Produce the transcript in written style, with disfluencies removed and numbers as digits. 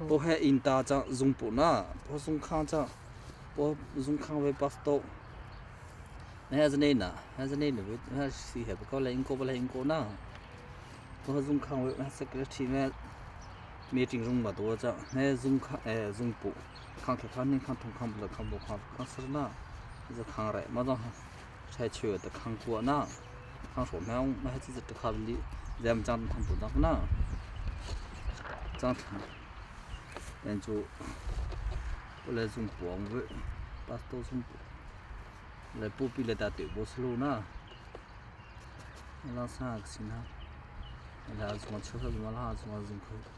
Po he inn ta cang zungpu na po zungkhang cang po zungkhang ve pastor na he zane na he zane na he si he ko le in ko le in ko na po zungkhang ve secretary me meeting room ma do cang he zungkhang e zungpu khang khe khan ning khang thong khang bla khang bo khang khang sar na za khang re ma dong chai chue ta khang kwa na khang hro meong ma he chi ta kha li jam chang thang pu dak na chang thang en chu le zung puang ve pastor zung pu le pu pi le ta te bo slo na la sa sina la zung chu ha la zung zung kho.